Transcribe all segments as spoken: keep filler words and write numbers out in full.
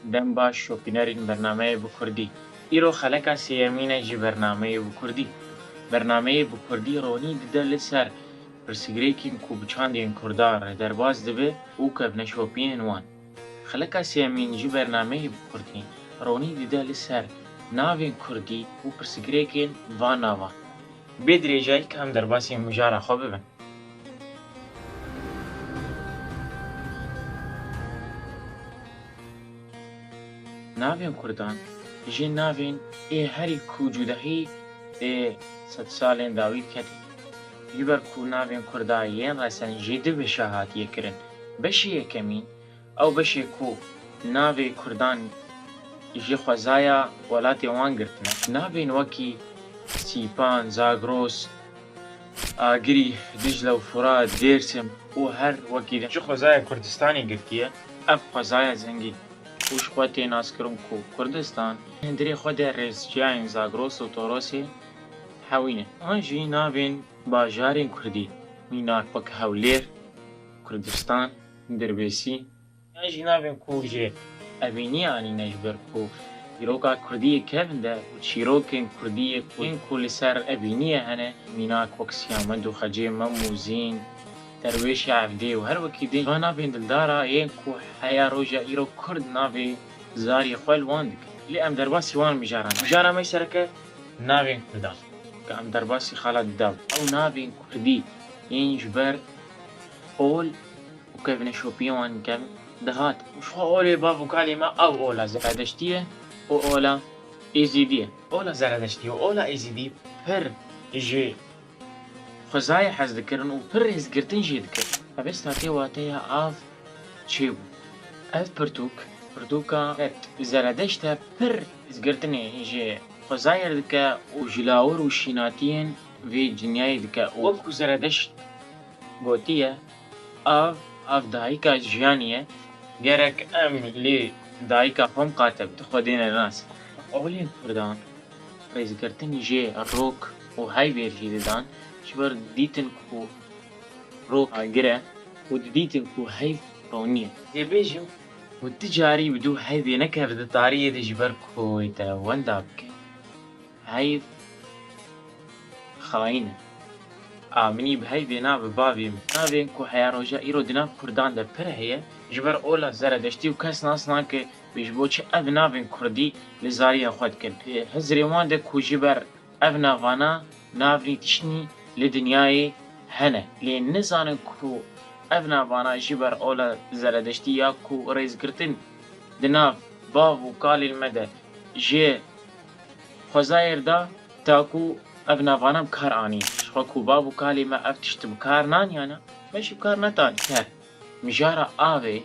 Dem baş şopînerên bernameyê bi kurdî. Îro xeleka sêyemîn e ji bernameyê bi kurdî. Bernameyê bi kurdî ronî dide li ser pirsgirêkên ku bi çandên kurdan re derbas dibe û kevneşopiyên wan. Xeleka sêyemîn ji bernameyê bi kurdî ronî dide li ser navên kurdî û pirsgirêkên van navan. Bê dirêjayî, ka em derbasî mijara xwe bibin. Navên kurdan ji navên ê herî ku cudahî ê sedsalên dawî diketin. Ji ber ku navên kurda yên resen jê du beşa hatiye kirin. Beşê yekemîn, ew beşê ku navê kurdan ji xwezaya welatê wan girtine, navên wekî Sîpan, Zagros, Agirî, Dicle û Furat, Dêrsim û her wekî din ji xwezaya Kurdistanê girtiye. Ev xwezaya zengîn û ji xwe tê naskirin ku Kurdistan hundirê xwe de rêzçiyayên Zagros û Torosê hewî ne. An jî navên bajarên kurdî, mînak wek Hewlêr, Kurdistan, Dirbêsî, yan jî navên ku ji evîniyê anîne, ji ber ku çîroka kurdî yê kevin de û çîrokên kurdî yê ku, yên ku li ser evîniyê hene, mînak wek Siyamend û Xecê Mem û Zîn, Derwêşê Evdê û her wekî din. Van navên dildara yên ku heya roja îro kurd navê zarê xwe li wan dikin. Lê em derbasî wan mijaran. Mijara me sereke navên kurdan. Ka em derbasî xala dida bû. Ew navên kurdî yên ji ber ol û kevneşopiyê wan kevin dihat. Û ji xwe olê bav û kalê me ew ola Zeredeştî ye û ola Êzîdî ye. Ola Zeredeştî û ola Êzîdî pir ji xwezayê hez dikirin û pir rêzgirtin jê dikirin. Helbesta tê wateya av çêbû. Ev pirtûk, pirtûka Zeredeşt e, pir rêzgirtinê ji xwezayê re dike û ji lawir û şînatiyên vê dinyayê dike û wek ku Zeredeşt gotiye, av, av dayika jiyanê ye. Gerek em li dayika xwe miqate bidin, xwe dêne nas. Olên kurdan rêzgirtin jê rok û heyvê jî didan, ji ber didîtin ku rok agir e û didîtin ku heyv ronî ye. Dê bêjim ku ti carî bi dû heyvê nekeve di tariyê de ji ber ku wê te wenda bike. Heyv xayîn e. A minî bi heyvê nabe bavê min. Navên ku heya roja îro di nav kurdan de pir heye, ji ber ola Zeredeştî û kes nas nake bê ji bo çi ev navên kurdî li zariya xwe dikin. Hizrê wan de ku ji ber ev navana nav nî tiştnî li dinyayê hene. Lê nizanin ku ev navana ji ber ola Zeredeştî ya ku rêzgirtin di nav bav û kalên me de jê xwezayê re da, ta ku ev navana bi kar anî. Ji xwe ku bav û kalê me ev tişt bi kar naniyana, me jî bi kar netanî. Ser mijara avê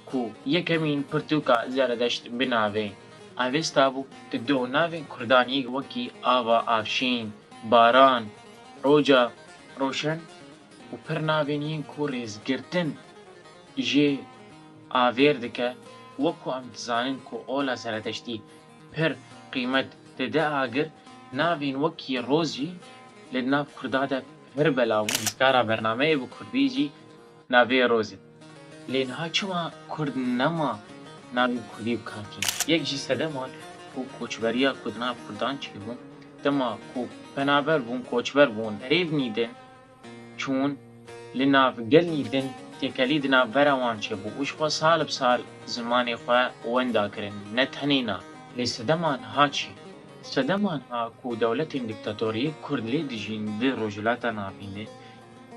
ku yekemîn pirtûka Zeredeşt bi navê Avesta bû, dido navên kurdan yê wekî ava avşîn, baran, roca, roşen û pir navên yên ku rêzgirtin jê avêr dike, wek ku em dizanin ku ola Zeredeştî pir qîmet dide agir, navên wekî roz jî li nav kurda de pir belav bûn. Hîskara bernameyê bi kurdî jî navê roz e. Lê niha çima kurd nema navên kurdî bi kar tînin? Yek ji sedeman ku koçberiya ku di nav kurdan çêbû, dema ku penaber bûn, koçber bûn, rêvnî din çûn, li nav gelî din têkelî di navbera wan çêbû û ji xwe sal bi sal zimanê xwe wenda kirin, ne tenê nav. Lê sedema niha çi? Sedema niha ku dewletên dîktatoriyê kurd lê dijîn di Rojhilata Navîn de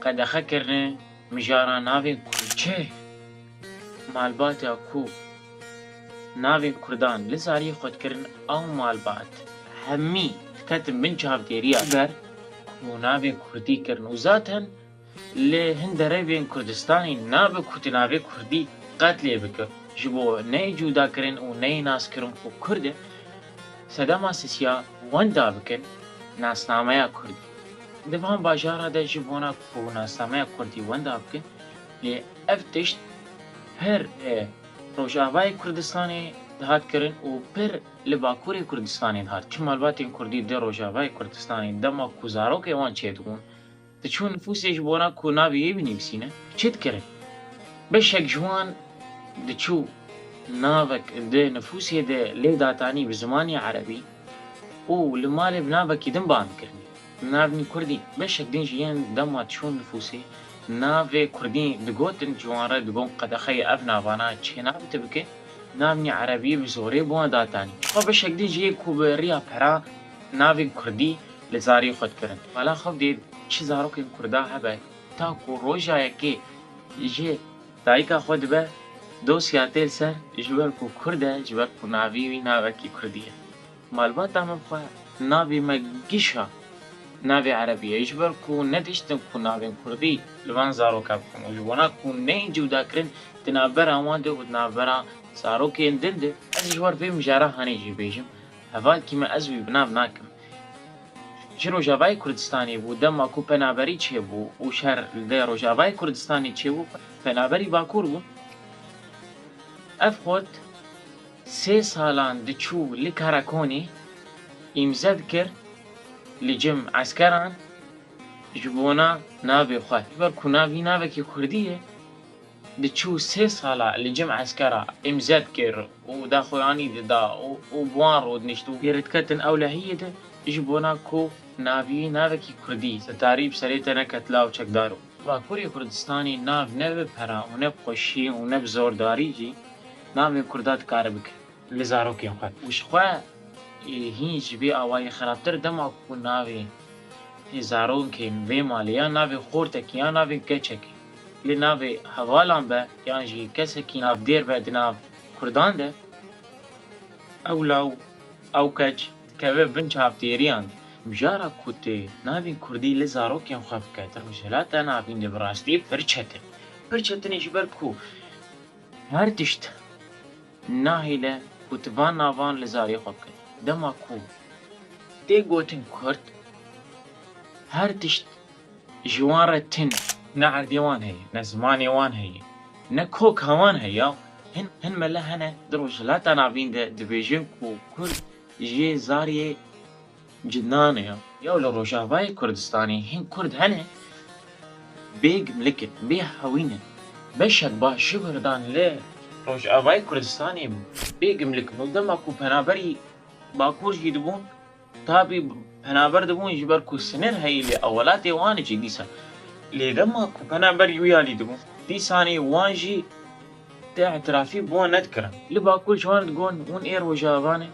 qedexe kirine, mijara navên kurd çi? Malbata ku navên kurdan li zariyê xwe dikirin, ew malbat hemî diketin bin çavdêriya ber ku navên kurdî kirin û zaten li hin derevên Kurdistanê nabe ku tu navê kurdî qet lê bike, ji bo neyê cudakirin û neyê naskirin ku kurd e, sedema sisiya wenda bikin nasnameya kurdî. Di van bajara de ji bona ku nasnameya kurdî wenda bikin, lê ev tişt pir, e, Rojavayê Kurdistanê dihat kirin û pir li Bakurê Kurdistanê dihat. Çi malbatên kurdî di Rojavayê Kurdistanê dema ku zarokê wan çêdibûn, diçûn nifûsê ji bona ku navê wê binivîsîne, çi dikirin? Beşek ji wan diçû navek di nifûsê de lê datanî bi zimanê erebî û li malê bi navekî din bang kirin. Navnî kurdî beşek din ji yên dema çûn nifûsê navê kurdî digotin, ji wan re digon qedexeyê ev navana çênabite bike, navnî erebî bi zorê bi wan datanî. Xwe beşek din ji yên ku bi riya pera navên kurdî li zarê xwe dikirin. Mala xwe dê çi zarokên kurda hebe, ta ku roja yekê ji dayika xwe dibe, dosya tê li ser, ji ber ku kurd e, ji ber ku navî wî navekî kurdî ye. Malbata min xwe navê me giş a navê erebî ye, ji ber ku nedihiştin ku navên kurdî li van zaroka bikin û ji bona ku neyên cudakirin di navbera wan de û di navbera zarokên din de. Ez ji wan vê mijara hanê jî bêjim, hevalkî me, ez wî bi nav nakim. Ji Rojavayê Kurdistanê bû, dema ku penaberî çêbû û şer li Rojavayê Kurdistanê çêbû, penaberî Bakur bû. Ev xort sê salan diçû li Karakonê îmze dikir li cem eskeran ji bona navê xwe. Ji ber ku navî navekî kurdî ye, diçû sê sala li cem eskera îmze dikir û daxuyanî dida û, û bi wan rûdinişt û pêre diketin ewlehiyê de ji bona ku navî navekî kurdî sitarî bi serê te neket law çekdar û. Bakurê Kurdistanê nav ne bi pera û ne bi xweşî û ne bi zordarî jî navê kurda dikare bike li zarokên xwe. Û ji xwe, e, hîn ji vê awayê xerabtir dema ku navê zarokên vê malê ya navê xortekî ya navê keçekî li navê hevalan be yan jî kesekî navdêr be di nav kurdan de, ew law, ew keç dikeve bin çavdêriyan de. Mijara ku tê navên kurdî li zarokên xwe bike di Rojhilata Navîn de bi rastî pir çetin. Pir çetin e ji ber ku her tişt nahêle ku tu van navan li zarê xwe bike. Dema ku tê gotin kurd, her tişt ji wan re tune. Ne erdê wan heye, ne zimanê wan heye, ne koka wan heye. Hin, hin mele hene di Rojhilata Navîn de dibêjin ku kurd jê zarê cinan e. Ya li Rojavayê Kurdistanê hin kurd hene bê gimlik in, bê hewîn in. Beşek baş ji kurdan li Rojavayê Kurdistanê bê gimlik in. Û dema ku penaberî Bakur jî dibûn, tabî penaber dibûn ji ber ku sinir heyî lê ew welatê wan e jî dîsa. Lê dema ku penaberî wî alî dibûn, dîsanê wan jî tê îtirafî bi wan nedikirin. Li Bakur ji wan digon hûn ê Rojava ne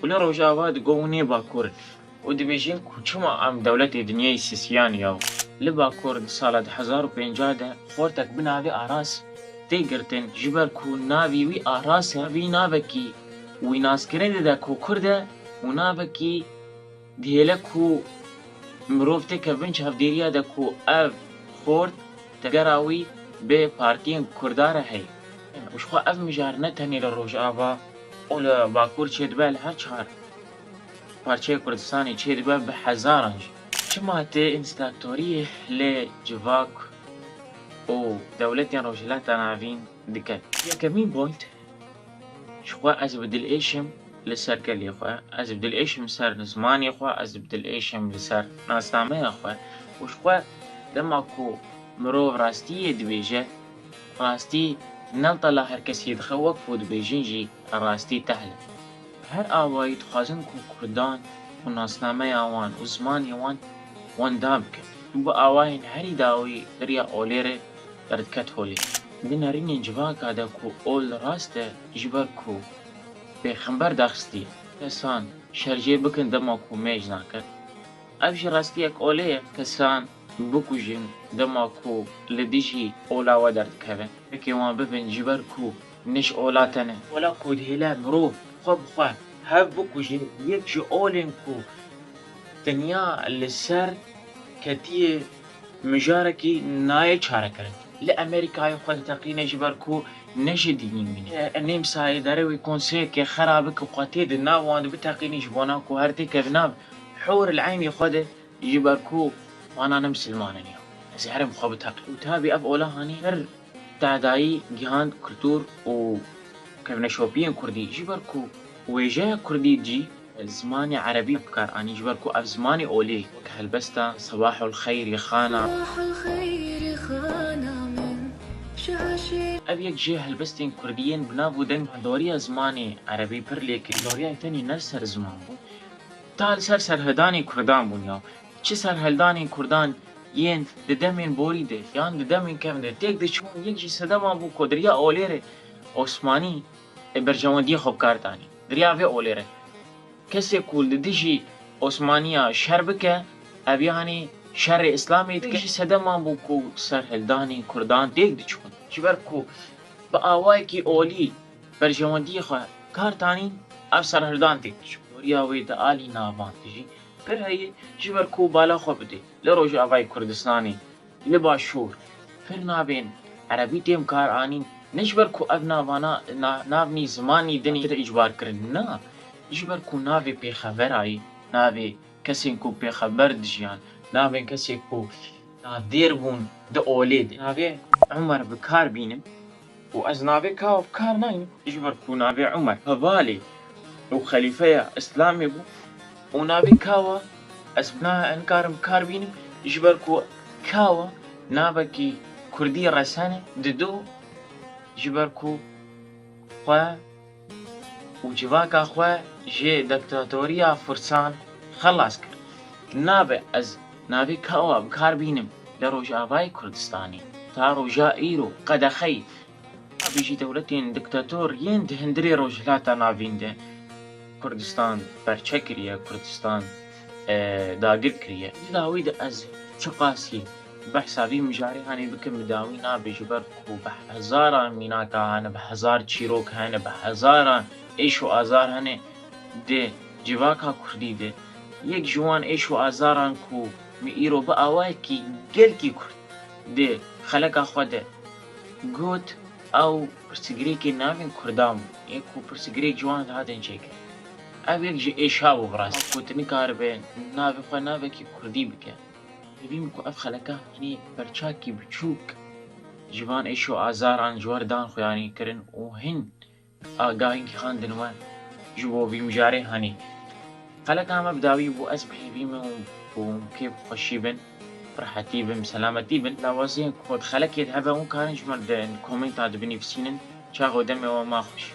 û li Rojava digon hûn ê Bakur in. Û dibêjin ku çima em dewletê dinyayê sisiyan ya. Li Bakur di sala du hezar û pêncah de xortek bi navê Aras tê girtin, ji ber ku navî wî Aras e, vî navekî wî naskirin dide ku kurd e û navekî dihêle ku mirov têke bin çavdêriya de ku ev xort tevgera wî bi partiyên kurda re heye. Û ji xwe ev mijar ne tenê li Rojava û li Bakur çêdibe, li her çar parçeyê Kurdistanê çêdibe bi hezaran jî. Çima tê înspektoriyê li civak û dewletên Rojhilata Navîn dike? Yekemîn point, ji xwe ez bi dilêşim li ser gelê xwe, ez bi dilêşim ser zimanê xwe, ez bi dilêşim li ser nasnameya xwe û ji xwe dema ku mirov rastiyê dibêje, rastî ne li tela her kesî dixe, wek ku dibêjin jî rastî tehl e. Her awayî dixwazin ku kurdan û nasnameya wan û zimanê wan wenda bikin. Bi awayên herî dawî di riya olê re derdikete holê. Di nerînên civaka de ku ol rast e, ji ber ku pêxember daxistiye, kesan şer jê bikin dema ku mêj nakin. Ev jî rastiyek olê ye, kesan bikujin dema ku li dijî ola we derdikevin. Pêkê wan bibin ji ber ku ne ji ola te ne. Ola ku dihêle mirov xwe bi xwe hev bikuje, yek ji olên ku dinya li ser ketiye mijarekî nayê çarekirin. Li Amerîkayê xwe diteqîne ji ber ku ne ji dînî wî ne. Nêmsayê derewê konseyekê xerabik û xwe tê di nav wan de biteqînî ji bona ku her têke bi nav hûr el eynê xwe de ji ber ku wana ne misilman in ya. Ez ê herim xwe biteqî. Û tabî ev ola hanî her tedayî gihand kultur û kevneşopiyên kurdî ji ber ku wêjeya kurdî cî zimanê erebî bi kar anî ji ber ku ev zimanê olê wek helbesta Sebahul Xeyrî Xana. Ev yek ji helbestên kurdî yên bi nav û deng doriya zimanê erebî pir lêkir. Doriya tenê ne li ser ziman bû. Ta li ser serhildanê kurdan bûn ya. Çi serhildanên kurdan yên di demên borî de yan di demên kevn de têk diçûn, yek ji sedema bû ku di riya olêrê Osmanî ê berjewendiyê xwe bi kar danî. Di riya vê olêrê kesê ku li dijî Osmaniya şer bike, ev yanî şerê Îslamê dike. Yek ji sedema bû ku serhildanên kurdan têk diçûn. Ji ber ku bi awayekî olî berjewendiyê xwe kar tanîn, ev serhildan têk diçûn. Doriya wê di alî navan dijî pir heye, ji ber ku bala xwe bidê li Rojavayê Kurdistanê, li Başûr pir navên erebî tên kar anîn, ne ji ber ku ev navana, na-, navnî zimanî din ê îcbar kirin, na, ji ber ku navê pêxemberayî, navê kesên ku pêxember dijiyan, navên kesê ku navdêr bûn di olê de, navê Umer bi kar bînim û ez navê Kawa bi kar naynim, ji ber ku navê Umer hevalê û xelîfeya Îslamê bû û navê Kawa ez na-, nikarim bi kar bînim, ji ber ku Kawa navekî kurdî resen e, dido, ji ber ku xwe û civaka xwe ji diktatoriya Fursan xelas kir. Nabe ez navê Kawa bi kar bînim li Rojavayê Kurdistanê. Ta roja îro qedexeyê nabêjî dewletên diktator yên di hundirê Rojhilata Navîn de Kurdistan perçe kiriye, Kurdistan, e, dagir kiriye. Di dawî de ez çiqasî behsa vî mijarê hanê bikim, bi dawî nabe, ji ber ku bi hezaran mînaka hene, bi hezar çîrok hene, bi hezaran êş û azar hene di civaka kurdî de. Yek ji wan êş û azaran ku min îro bi awayekî gelkî kurt di xeleka xwe de got, ew pirsgirêkê navên kurdan bû, yek ku pirsgirêk ji wan dihatin çêkirin. Ev yek ji êşa bû bi rastî. Ku tu nikaribe navê xwe navekî kurdî bike. Hêvî min ku ev xeleka hanê perçakî biçûk ji van êş û azaran ji we re dan xuyanî kirin û hin agahî gihîndin we ji bo vî mijarê hanê. Xeleka me bi dawî bû, ez bi hêvî me û, û kêf xweşî bin, bi rehetî bin, bi selametî bin. Lawaziyên ku di xelekê de hebe hûn karin ji me re di komenta de binivîsînin. Çax û demê we ma xweş.